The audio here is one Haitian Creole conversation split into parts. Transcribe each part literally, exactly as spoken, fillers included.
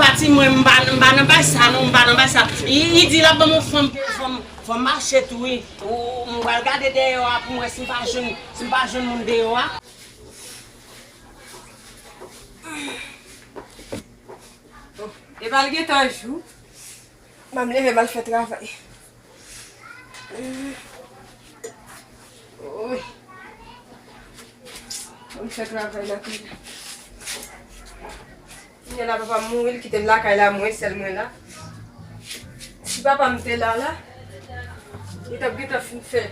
Pati mwen, m pa, m pa nan bay sa non, m pa nan bay sa. Li, li di l ap ban m yon fanm, fanm, fanm mache tou wi. Ou, m pral gade dèyè a pou m wè si m pa jwenn, si m pa jwenn moun dèyè a. E pa l gentan jou. Ban m leve m al fè travay. Woy. Ban m fè travay la kounye a. Kounye a la papa m mouri, l kite m lakay la, mwen sèl mwen la. Si papa m te la la, li t ap gentan fin fè,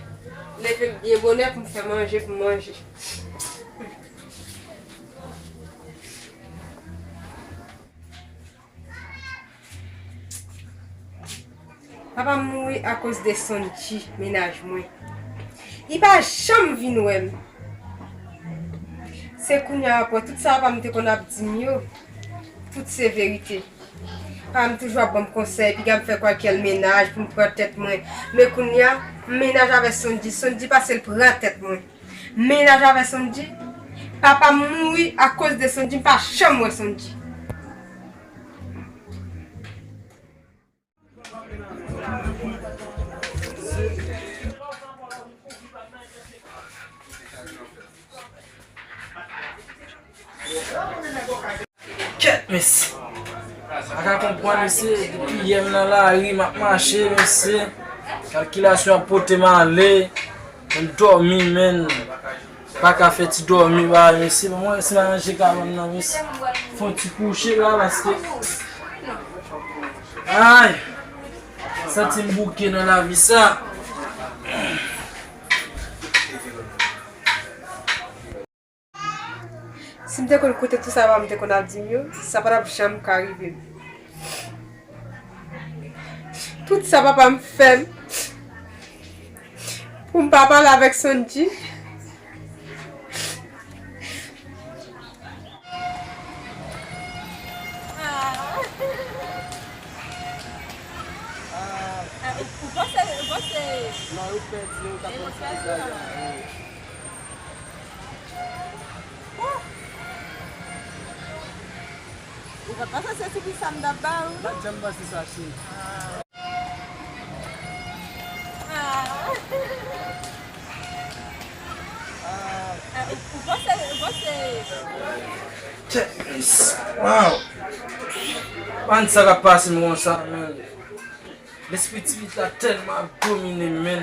leve m byen bonè pou m fè manje pou m manje. Papa m mouri akoz de Sondji, mennaj mwen. Li pa janm vin wè m. Se kounye a w ap wè tout sa papa m te konn ap di m yo, tout se verite. Papa m toujou ap ban m konsèy, piga m fè kwalkyè mennaj pou m pran tèt mwen. Men kounye a, m mennaj avè Sondji, Sondji pase l pran tèt mwen. M mennaj avè Sondji, papa m mouri akoz de Sondji, m pa janm wè Sondji. Kèt, mesye. Pa ka konprann, mesye. Depi yè m nan lari, m ap mache, mesye. Kalkilasyon ap pote m ale. Men dòmi, men. Pa ka fè ti dòmi, ba, mesye. Mwen, si m aranje kabann nan, mesye. Fè yon ti kouche la, paske. Ay! Santi m bouke nan lavi sa. Si m te konn koute tout sa papa m te konn ap di m yo, sa pa t ap janm ka rive m. Tout sa papa m fè m pou m pa pale avèk Sondji. Ah. Ah, ou, ou panse, ou panse. Non, yo pèdi, yo t ap pèdi la. Wi. Ou pa panse se siplis sa m t ap ba ou? M pa t janm panse sa, cheri. Ah. Ah. Ah, ou, ou panse, ou panse. Check this. Wow. Ban sa k ap pase m konsa, man. Lespri ti pitit la tèlman ap domine m, man.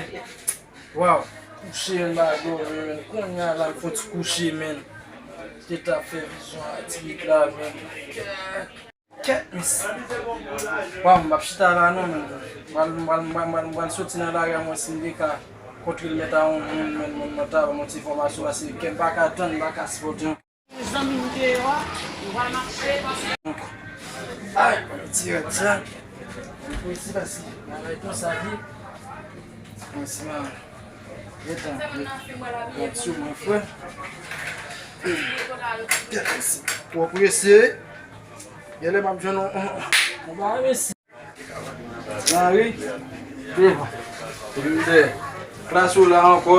Waw, kouche m pa dòmi, men kounye a la m fè yon ti kouche, men. Te ta fè vizyon a ti pitit la, men. Kèt, mesye. Waw, m p ap chita la non, men. M pral, m pral, m pral, m pral, m pral soti nan lari a, mwen, si m te ka kontre l mèt a yon moun, men, moun nan ta ban m yon ti enfòmasyon, paske kè m pa ka tann, m pa ka sipòte. Zanmi m deyò a, nou pral mache. Ay, ti rad sa. Pou isi pase. Bagay konsa li. Mwen si ma. Gentan. Gad sou mwen, frè. Twò prese. Genlè m ap jwenn yon, yon, yon bagay, mesye. Mari, devan. Epi m te klas ou la ankò.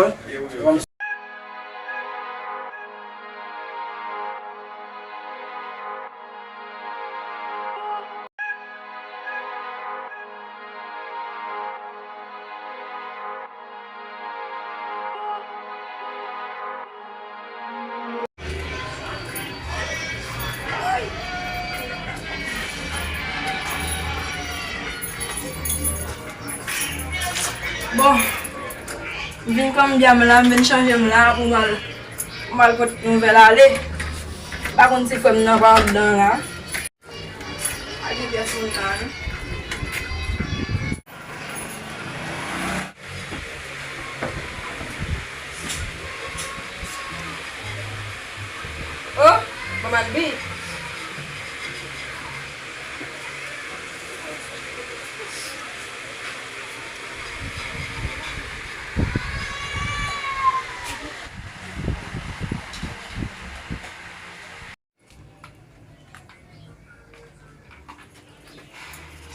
Bon, m vin kòm bya m la, m vin chanje m la pou m al, pou m al kot nouvèl ale. M pa konn si frè m nan pa anndan la. Pa gen pyès moun la non. Oh, manman bi.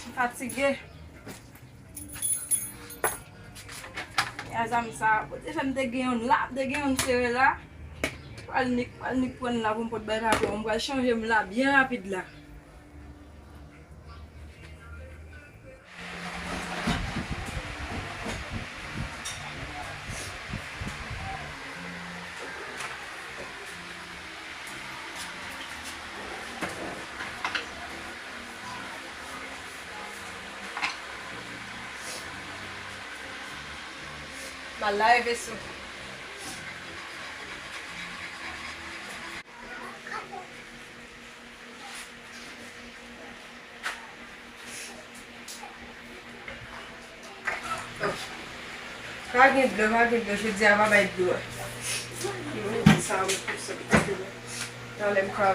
M fatige. Ya zanmi sa, pote fè m te gen youn la, m te gen youn sere la. Pral nik, pral nik pran la pou m pot bay patwon, m pral chanje m la byen rapid la. M al lave veso. Pa gen dlo, pa gen dlo. Jodi a pa bay dlo a. Mwen di sa, mwen pou sa, pa gen dlo. Talè m ka.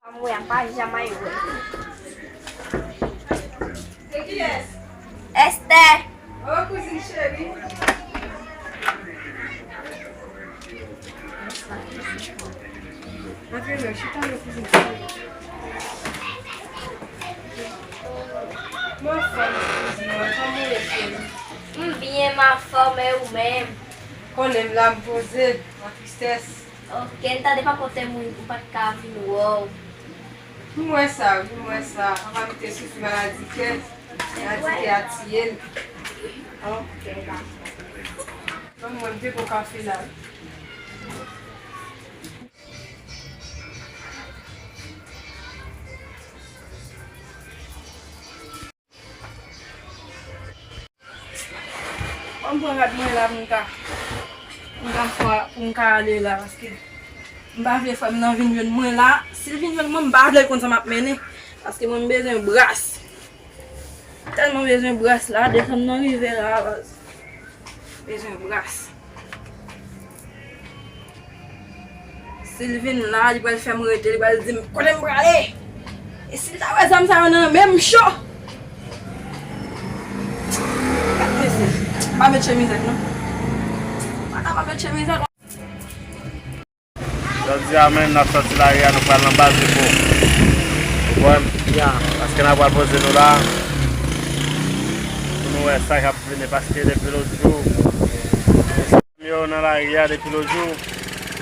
Fanm wè a pa janm ay wè. Se kiyès? Esther. Oh, kouzin cheri. Antre non, chita non, kouzin cheri. M anfòm, kouzin mwen, kòman w ye, cheri? M byen, m anfòm, e ou menm? Konnen m la, m poze, nan tristès. Ok, m tande papa w te mouri, ou pa t ka vin wè w. M wè sa, wi, m wè sa. Papa m te soufri maladi kè. Maladi kè a tiye l. Ok, dakò. Ban mwen, m te pran kafe la, wi. Ban m pran rad mwen la pou m ka, pou m ka fè, pou m ka ale la, paske m pa vle frè m nan vin jwenn mwen la. Si l vin jwenn mwen, m pa vle l konn sa m ap mennen, paske mwen m bezwen bras. Tèlman bezwen bras la, desann nan rive la, baz. Bezwen bras. Si l vin la, li pral fè m rete, li pral di m, "Kote m prale?" E si l ta wè zam sa yo nan men m cho! Gad mesye, m pa met chemizèt non. M pa ka pa met chemizèt. Jodi a menm, n ap sòti lari a, nou pral nan Bazepo. Ou konprann? Ya. Paske n ap pral poze nou la. Pou nou wè sa k ap vini, paske depi lòt jou, yo nan lari a depi lòt jou,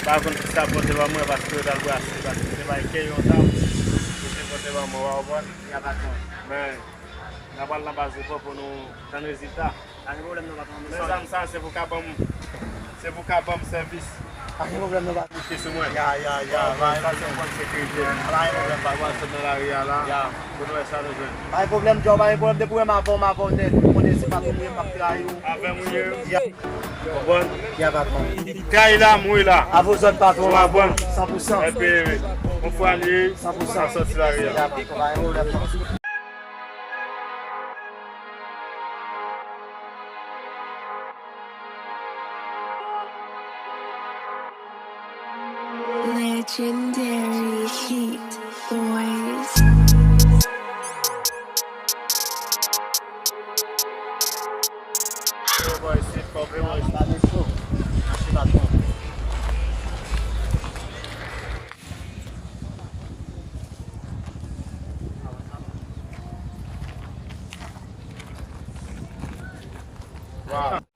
pa konn kisa pote ban mwen paske yo t al brase, paske se bay kè yon dam, yo te pote ban mwen, w a konprann? Ya, patwon. Men, n a pral nan Bazepo pou nou tann rezilta. Pa gen pwoblèm non, patwon. Men zam sa, se pou ka ban m, se pou ka ban m sèvis. Pa gen pwoblèm non, patwon. Kouche sou mwen. Ya, ya, ya, pa gen pwoblèm. Sa se yon pwen sekirite. Pa gen pwoblèm, patwon. N ap sot nan lari a la. Ya. Pou nou wè sa nou jwenn. Pa gen pwoblèm, Djò, pa gen pwoblèm. Depi w wè m avè w, m avè w nèt. Ou konnen se pa tou mwen m ap trayi w. Avè m ou ye. Ya. Konprann? Ya, patwon. Trayi la, mouri la. A vos òd, patwon. Ou konprann? San pou san. Epi, yon fwa li, san pou san. N ap sòti lari a. Ya, patwon, pa gen pwoblèm non. Legendary Heat Boys.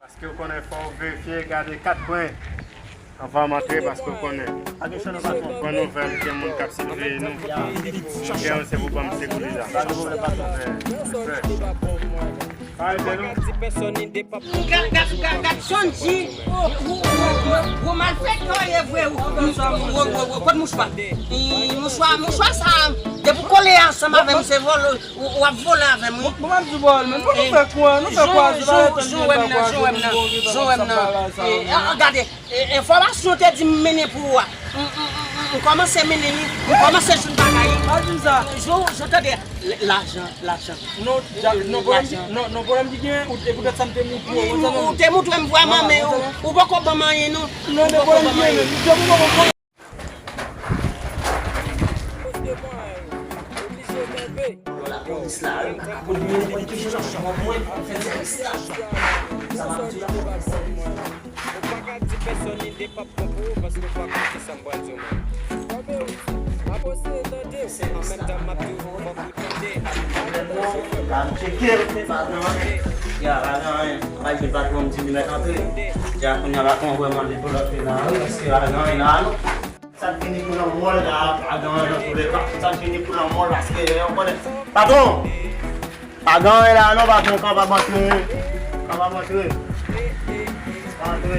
Paske w konnen fò w verifye, gade kat kwen anvan m antre, paske w konnen. Pran nouvèl, gen moun k ap siveye nou. Gen yon se pou ban m sekou li la. Gad, gad, gad, gad, John G. Ou, ou, ou, ou, ou malfektè w ye vre, ou, ou, ou, ou, ou, kot mouchwa? Ih, mouchwa, mouchwa sa, depi w kole ansanm avè m, se vòlè, ou, ou ap vole avè m, wi. Bon, bon, m ap di w, men, pou nou fè kwa, nou fè kwa, se pa jan w wè m nan, jan w wè m nan, jan w wè m nan. Eh, ah, gade, eh, enfòmasyon te di m mennen pou ou a. M, m, m, m, m kòmanse mennen li, m kòmanse jwenn bagay. Pa di m sa. Jan, jan tande, l-, lajan, lajan. Non, ja-, non, pwoblèm ki, non, non, pwoblèm ki gen, ou, e poutèt sa m te moutre w, ou konn sa m. Ou te moutre m vrèman, men ou, ou poko ban m anyen, non. Non, men pwoblèm ki gen, men, m te moutre w. Lapolis la, wi, pa ka konn mwen, mwen toujou nan chanm mwen, fè sèvis la. Sa m ap di la. Ou pa ka di pèsòn li de p ap bon pou ou, paske ou pa konn kisa m pral di w menm. Apre se tande, an menm tan m ap di w, fòk ou tande. La m tcheke l, pa gen anyen. Ya, pa gen anyen. Malgre patwon m di li mèt antre. Ya, kounye a patwon vrèman develòpe la, wi, paske pa gen anyen la, non. Sa k vini pou lanmò l la, pa gen anyen nan tou le ka. Sa k vini pou lanmò l, paske yon konnen. Patwon! Pa gen anyen la, non, patwon, kapab antre. Kapab antre. Antre.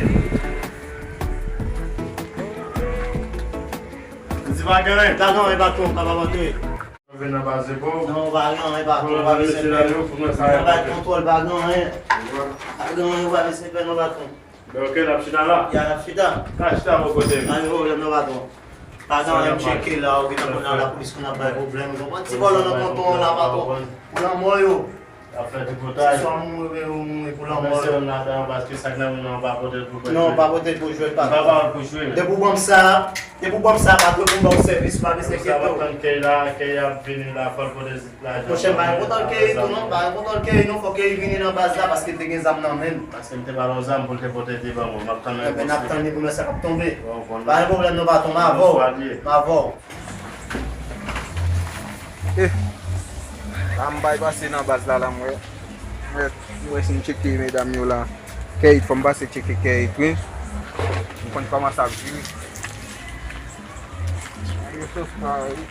M di pa gen anyen, pa gen anyen, patwon, kapab antre. Vin nan baz li pou. Non, pa gen anyen, patwon, pa bezwen pè. Nan baz kontwòl, pa gen anyen. Pa gen anyen, pa bezwen pè, non, patwon. Men ok, n ap chita la. Ya, n ap chita. N ap chita bò kote m. Pa gen pwoblèm, non, patwon. Pa gen anyen, m tcheke la, ou gentan konn lapolis konn ap bay pwoblèm, ou konprann? Ti vòlò nan kanton an la, patwon. Pou lanmò yo. Y ap fè tripotay. Se swa mouri oubyen ou mouri pou lanmò yo. Mesye, m nan tan, paske sa k nan men m nan, ou pa pote l pou jwe. Non, ou pa pote l pou jwe, patwon. M pa ba w pou jwe. Depi w ban m sa, depi w ban m sa, patwon, m ba w sèvis, pa bezwen enkyete w. Sa w ap tann Key la, Key ap vini la, fò l pote Monchè, m pa gen kontwòl Key tou non, m pa gen kontwòl Key non, fò Key vini nan baz la paske l te gen zam nan men l. Paske m te ba l yon zam pou l te pote l te ban mwen, m ap tann repons li. Ebyen, n ap tann li pou m wè sa k ap tonbe. Bon, bon. Pa gen pwoblèm non, patwon, m avè w. Bonswa, Dieu. M avè w. Eh, la m bay pase nan baz la, la m wè. M wè, m wè si m tcheke medam yo la. Key, fò m pase tcheke Key, wi. M konn kòman sa ap jwe. Yo sof pa, wi.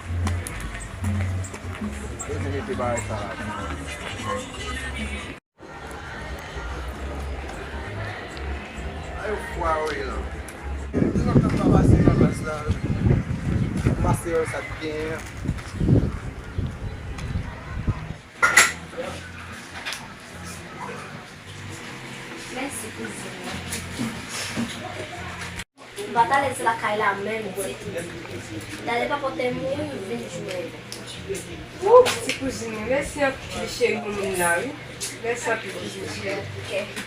Yo te mete bagay sa la. Ay, yo fwa, wi, la. Yo kontan pa pase nan baz la, wi. Pase, yo, sa t genyen. Mèsi, kouzin. M pa t alèz lakay la menm ditou. Dale pa pote m wi, m vin jwenn. Woup, ti kouzin mwen, mèsi anpil cheri pou moun la wi. Mèsi anpil kouzin cheri.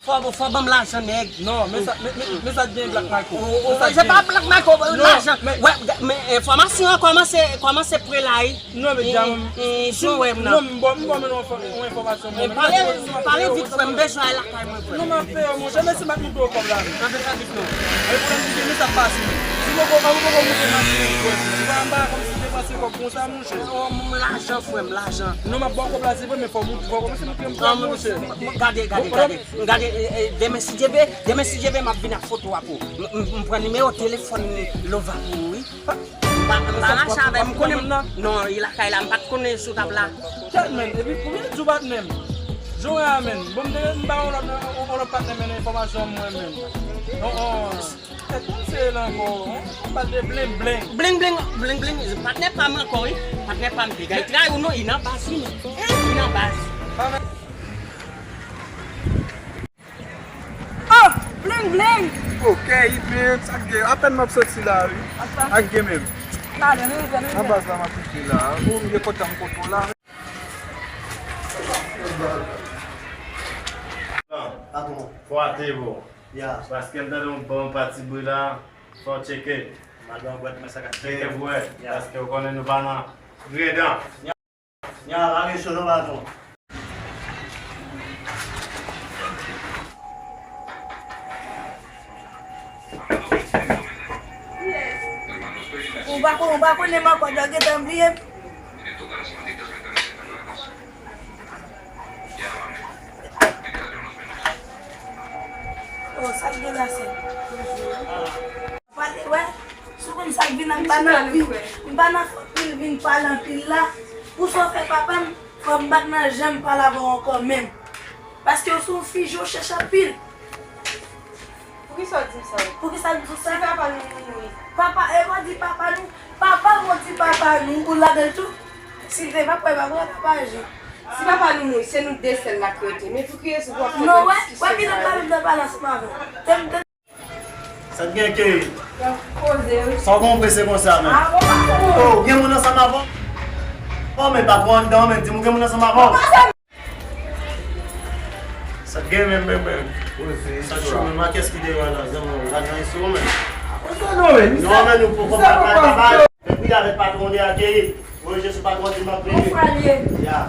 Fò, fò ban m lajan nèg. Non, men sa, men, men, men sa t gen Black Marco. Oh, oh, je pa Black Marco, lajan. Wè, men enfòmasyon an kòmanse, kòmanse prelay. Non, men dja mwen. Si w wè m nan. Non, m bon, m bon, men yon enfòmasyon. Pale, pale vit, frè m, bezwen al lakay mwen, frè m. Non, m ap peye w, monchè, men si m ap moute w kòb la. Nan fè sa vit, non. Ay, pwoblèm ki gen, men sa k pase. Si poko, an poko moute machin, frè m. Ou pa anba, kòmsi depanse kòb konsa, monchè. Oh, m lajan, frè m, lajan. Non, m ap ba w kòb la, se vre, men fò moute, fò kòmanse moute yon ti jan, monchè. Gade, gade, gade. Gade, eh, eh, demen si Dye vle, demen si Dye vle, m ap vin ak foto a pou ou. M, m, m pran nimewo telefòn Lova pou ou, wi. M pa, m pa mache avè m, konnen m nan. Non, li lakay la, m pa t konnen sou tab la. Kèt, men, epi konbyen jou patnè m? Jou a, men. Bon, m te, m ba yon lòt, yon lòt patnè, men, enfòmasyon mwen, men. Non, non. Kèt, konn se la ankò, hein? Yon bat de bling, bling. Bling, bling, bling, bling. Patnè pa m ankò, wi. Patnè pa m, piga. Li trayi w, non, li nan baz, wi, men. Li nan baz. Oh, bling, bling. Ok, men sa k gen, apèn m ap soti la, wi. Ak gen menm. Nan baz la, m ap rive la. Ou, m gen kontan m kontan la. Patwon. Fò ate, bro. Ya. Paske m tande yon bon pati bri la, fò w tcheke. M al ban yon bwèt, men sa k ap tcheke pou wè. Ya. Paske w konnen nou pa nan gredan. Nya pa gen cho non, patwon. Ou pa kon-, ou pa konnen m ankò, dòk gentan bliye m. Oh, sa k gen la, sè? Pale, wè, si w konn sa k vin ak m pa nan anpil, m pa nan fè anpil vin pale anpil la. Pou sa w fè papa m, fò m pa t nan janm pale avè w ankò menm. Paske w se yon fi je w chèche anpil. Poukisa w di m sa? Poukisa m di w sa? Si papa nou mouri. Papa, e w di papa nou, papa m, w di papa nou, ou ladan l tou. Si l te pa kwè, papa, papa je. Si papa nou mouri, se nou de sèl la k rete. Men pou ki rezon pou w ap fè diskisyon sa yo? Non, wè, wè, pitit la, m te pale ansanm avè w. Te, m te Sa t gen ke. Sa w gon prese konsa, men. Oh, gen moun ansanm avè w? Oh, men pa twò anndan, men. Di m ou gen moun ansanm avè w. Sa t gen, men, men, men. Sa t cho, men. Ma kès ki deyò la, zanmi w. Pa gen anyen sou ou, men. Non, men, nou poko pa, pa, pa, pa. Epi avèk patwon de akeyi. Voye je sou patwon di m ap vini. Ya.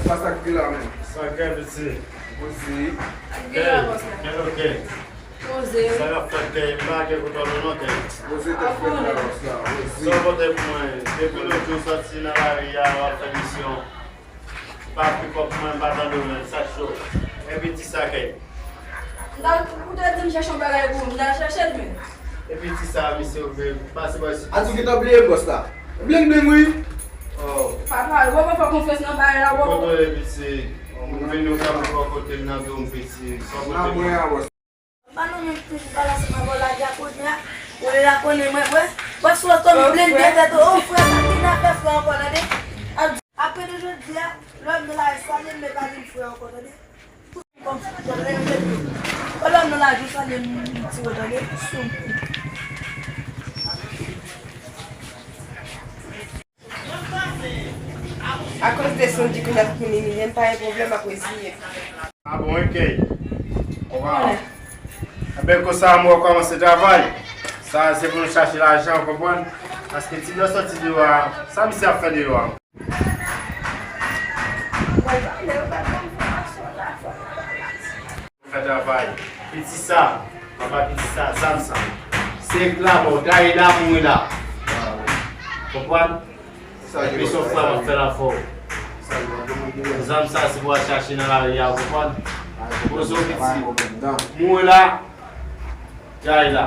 Sa, sa k gen la, men. Sa k gen, piti. Poze. Sa k gen la, bòs la. Gen, ok. Poze wi. Sa k ap fèt, Kèy? M pa gen kontwòl ou non, Kèy. Poze tèt frè, bòs la, poze. Sa w pote pou mwen? Depi lòt jou w sòti nan lari a, w ap fè misyon. Pa pikòp mwen, m pa tande w menm, sa cho. Epi ti sa, Kèy? M ta, ou te di m chèche yon bagay pou ou, m ta chèche l, men. Epi ti sa, misye vle pase bò isit. A, tou gentan bliye m, bòs la. Bling, bling, wi. Oh. Papa, ou pa fè konfyans nan bagay la, bò. Kote w ye, piti? M vin nou ka m fè kote m nan do m, piti. Sa w pote pou mwen? Pa non, men toujou pale ansanm avè w, lage a kounye a. Ou la konnen mwen, wè. Wè, sou oto m blende tèt ou. Oh, frè, sa ki n ap fè frè ankò, tande? Ap di, apre de jodi a, lè w nan lari, salye m, men pa di m frè ankò, tande? Kòm si w tande, tande. Wè, lè w nan lari, salye m, ti ou, tande? Sou m. Akoz de Sonji kounye a k vin imilye m, pa gen pwoblèm, m ap reziye m. A bon, ok. Ou konnen. Enben, konsa, mwen kòmanse travay. Sa, se pou nou chache lajan, ou konprann? Paske ti blan sòti deyò a, sa misye ap fè deyò a? Fè travay. Piti sa, papa piti sa, zam sa. Se la mò, gaye la, mouri la. Konprann? Epi se yon frè m ap fè l avè w. Zam sa, se pou al chache nan lari a, konprann? Poze w piti. Mouri la, gaye la.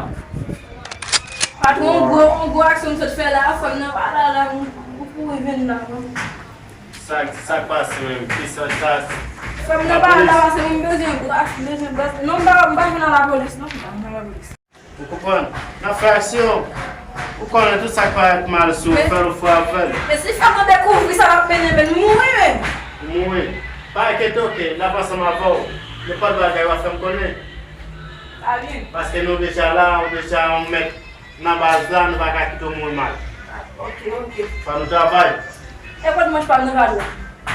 Patwon, yon gwo, yon gwo aksyon m sot fè la, frè m nan pa la, la, m, m kouri vin la, non. Sa, sa k pase menm? Kisa sa? Frè m nan pa la, paske m bezwen gras, m bezwen bas. Non, m pa, m pa jwenn nan lapolis, non, m pa jwenn nan lapolis. Ou konprann? N ap fè aksyon. Ou konnen tout sa k parèt mal sou ou, fè l ou fè avè l. Men si frè m nan dekouvri sa l ap mennen, men l mouri menm. Ou mouri. Pa enkyete w, Kèy, n ap ansanm avè w. Nenpòt bagay w ap fè m konnen. Paske nou deja la, ou deja yon mèt. Nan baz la, nou pa ka kite w mouri mal. Ok, ok. Fò nou travay. E kot manch pa m nan kado a?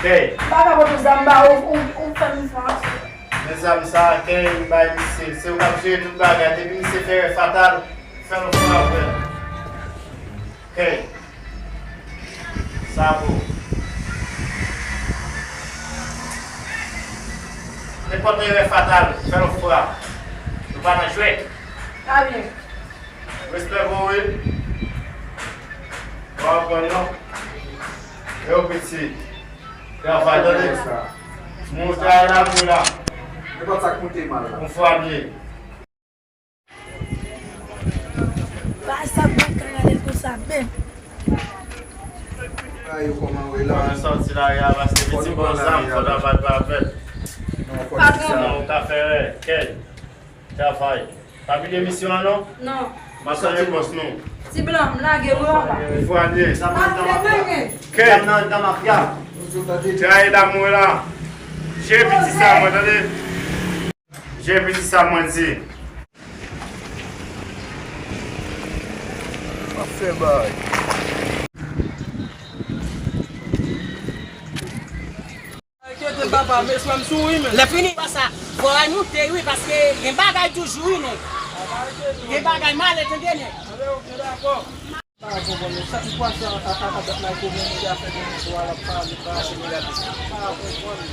Kèy. M pa ka pote zam ba ou, ou, ou fè m fè aksyon. Men zam sa, Kèy, m bay misye. Se ou k ap jere tout bagay. Depi misye fè erè fatal, fè nou fè avè l. Kèy. Sa pou. Nenpòt erè fatal, fè nou fè. Nou pa nan jwèt. Sa byen. Respè pou ou, wi. Pa w pran non. Yo, piti. Travay, tande. Moute a la, moute la. Nenpòt sa k moute mal la. Yon fwa byen. Pa sa bon kanal konsa, men. Ay, yo kòman w ye la? Fò nou sòti lari a, paske piti bon zam, fò travay pa avè l. Patwon. Sinon, ou ka fè erè. Kèy. Travay. Pa bliye misyon an non. Non. M ap tann repons nou. Ti blan, m lage wi papa. Fò ale. Kèy. Trayi la mwen la. Jere piti sa mwen tande. Jere piti sa mwen di. M ap fè bagay. Enkyete papa, mesye m sou wi men. Lè fini pa sa, fò ay moute wi, paske gen bagay toujou wi men. Gen bagay male tande nèg. Ale, ok, dakò. Pa konprann sa ki pase a, a, a, a, bèt la, pou moun ki ap fè de miswa, l ap pale, pa konprann. Pa konprann.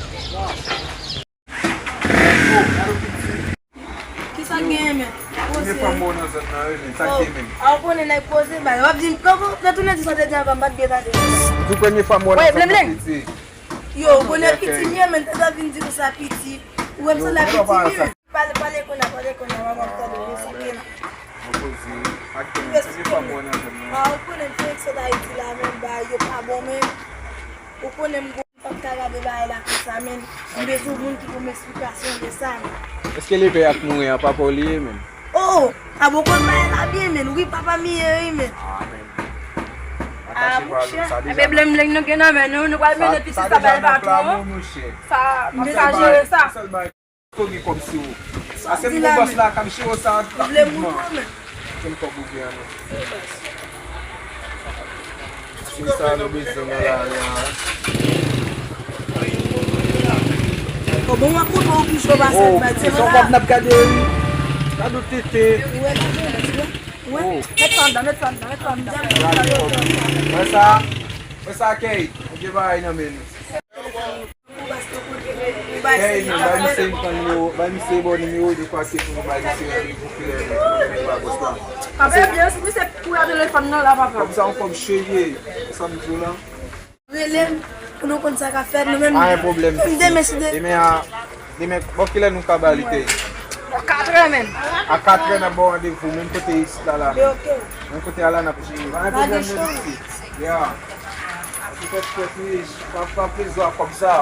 Kisa k genyen, men? Poze. Premye fwa m wè w nan zòn nan, wi, men sa k gen, men? A, ou konnen nèg poze bay. W ap di m, nan tounen di sa w te di anvan, m pa t byen tande. Di premye fwa m wè w nan zòn nan, piti. Yo, ou konnen piti m ye, men, tande w ap vin di konsa piti. Ou wè m sanble a piti m ye, men. Pale, pale kounye a, pale kounye a, m ap tande w, men sa k gen la. Mwen poze, ak konnen premye fwa m wè w nan zòn nan. A, ou konnen Felix sot Ayiti la, men, bagay yo pa bon, men. Ou konnen m gon M p ap ka gade bagay la konsa, men. M bezwen moun ki pou m esplikasyon de sa, men. Èske lepè a k mouri an papa w li ye, men? Oh! A bon, konn bagay la byen, men. Wi, papa m ye, wi, men. Ah, men. Ah, monchè. Enben, blengblenng nou gen nan men nou, nou pral mennen piti sa bay patwon. Sa, m ap ka jere sa. Kote w gen kòb sou ou? Sa se m gon bòs la k ap jere w sa rapidman. Kel kòb ou gen an non? Se sa nou bezwen nan lari a. Bon, bon, w ap koute w pi cho pase l bay ti la. Se yon kòb n ap gade wi. Gade w tete. Ou wè, gade w, ou wè. Ou wè? Met sa anndan, met sa anndan, met sa anndan. Wè sa? Wè sa, Kèy? Ou gen bagay nan men nou. Ou paske w kote, ou ba Hey, men bay misye yon nimewo, bay misye bon nimewo de kwa ke pou nou bay misye randevou kilè nou vin ba bòs la. Papa, byen, si misye kou a telefòn nan la, papa. Kòb sa yon kòb serye, sa m di w la. Rele m pou nou konn sa k ap fèt, nou menm. Pa gen pwoblèm. Demen, si de- Demen a, demen, bon, kilè nou ka ba li te? Katrè, men. A katrè n ap ba w randevou, menm kote isit la, la. Menm kote a la n ap jere. Pa gen pwoblèm, non, isit. Ya. Fèt, fèt, wi, pa, pa plezwa kòb sa.